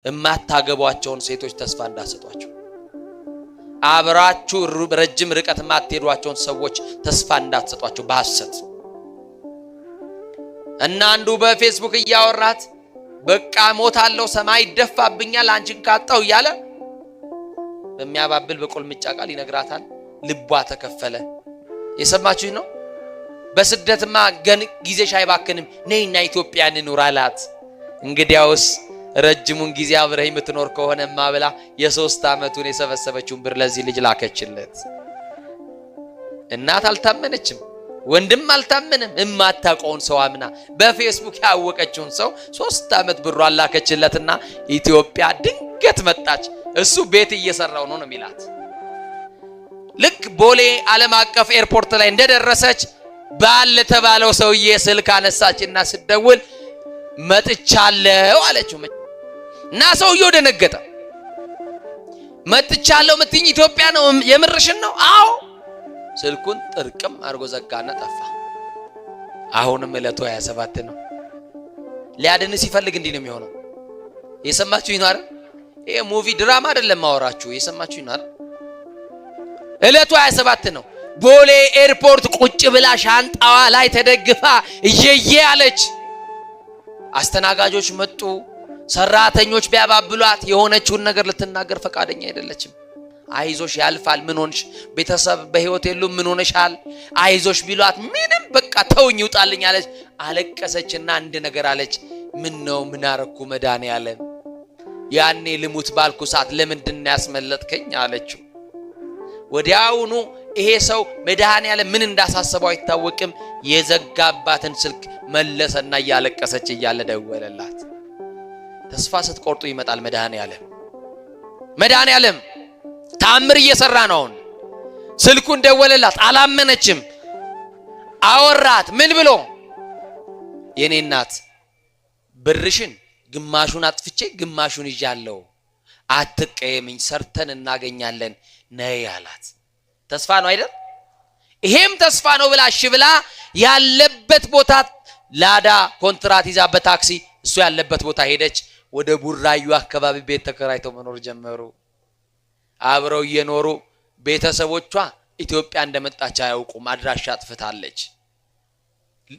የማታገቧቸውን ሴቶች ተስፋ እንዳትሰጧቸው፣ አብራችሁ ረጅም ርቀት የማትሄዷቸውን ሰዎች ተስፋ እንዳትሰጧቸው በሐሰት። እና አንዱ በፌስቡክ እያወራት በቃ ሞታለሁ፣ ሰማይ ይደፋብኛል አንቺን ካጣው እያለ በሚያባብል በቁልምጫ ቃል ይነግራታል። ልቧ ተከፈለ። የሰማችሁኝ ነው። በስደትማ ገን ጊዜሽ አይባክንም፣ ነይና ኢትዮጵያ እንኑር አላት። እንግዲያውስ ረጅሙን ጊዜ አብረህ የምትኖር ከሆነማ ብላ የ3 ዓመቱን የሰበሰበችውን ብር ለዚህ ልጅ ላከችለት። እናት አልታመነችም፣ ወንድም አልታመነም። የማታውቀውን ሰው አምና በፌስቡክ ያወቀችውን ሰው 3 ዓመት ብሯን ላከችለትና ኢትዮጵያ ድንገት መጣች። እሱ ቤት እየሰራው ነው ነው የሚላት። ልክ ቦሌ ዓለም አቀፍ ኤርፖርት ላይ እንደደረሰች ባል ለተባለው ሰውዬ ስልክ አነሳችና ስትደውል መጥቻለሁ አለችው። እና ሰውየው ደነገጠ። መጥቻለሁ ምትኝ ኢትዮጵያ ነው? የምርሽን ነው? አዎ። ስልኩን ጥርቅም አድርጎ ዘጋና ጠፋ። አሁንም ዕለቱ 27 ነው። ሊያድን ሲፈልግ እንዲህ ነው የሚሆነው። የሰማችሁኝ ነው አይደል? ይሄ movie ድራማ አይደለም ማወራችሁ። የሰማችሁኝ ነው አይደል? ዕለቱ 27 ነው። ቦሌ ኤርፖርት ቁጭ ብላ ሻንጣዋ ላይ ተደግፋ እየየ አለች። አስተናጋጆች መጡ። ሰራተኞች ቢያባብሏት የሆነችውን ነገር ልትናገር ፈቃደኛ አይደለችም። አይዞሽ ያልፋል፣ ምን ሆንሽ? ቤተሰብ በህይወት የሉም፣ ምን ሆነሻል? አይዞሽ ቢሏት ምንም በቃ ተውኝ ይውጣልኝ አለች። አለቀሰችና አንድ ነገር አለች። ምን ነው ምን አረኩ መድኃኔዓለም? ያኔ ልሙት ባልኩ ሰዓት ለምንድን ነው ያስመለጥከኝ አለችው። ወዲያውኑ ይሄ ሰው መድኃኔዓለም ምን እንዳሳሰበው አይታወቅም። የዘጋባትን ስልክ መለሰና እያለቀሰች እያለ ደወለላት። ተስፋ ስትቆርጡ ይመጣል መድኃኔዓለም። መድኃኔዓለም ተአምር እየሰራ ነው። አሁን ስልኩን ደወለላት፣ አላመነችም። አወራት። ምን ብሎ? የኔ እናት ብርሽን ግማሹን አጥፍቼ ግማሹን ይዣለሁ፣ አትቀየምኝ፣ ሰርተን እናገኛለን፣ ነይ አላት። ተስፋ ነው አይደል? ይሄም ተስፋ ነው ብላ እሺ ብላ ያለበት ቦታ ላዳ ኮንትራት ይዛ በታክሲ እሱ ያለበት ቦታ ሄደች። ወደ ቡራዩ አካባቢ ቤት ተከራይተው መኖር ጀመሩ። አብረው እየኖሩ ቤተሰቦቿ ኢትዮጵያ እንደመጣች አያውቁም። አድራሻ አጥፍታለች።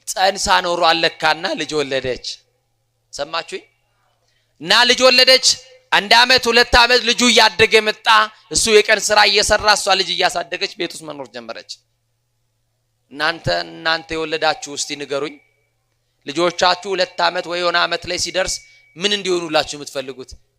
ጸንሳ ኖሮ አለካና ልጅ ወለደች። ሰማችሁኝ? እና ልጅ ወለደች። 1 ዓመት 2 ዓመት ልጁ እያደገ መጣ። እሱ የቀን ስራ እየሰራ እሷ ልጅ እያሳደገች ቤት ውስጥ መኖር ጀመረች። እናንተ የወለዳችሁ እስቲ ንገሩኝ፣ ልጆቻችሁ 2 ዓመት ወይ የሆነ ዓመት ላይ ሲደርስ ምን እንዲሆኑላችሁ የምትፈልጉት?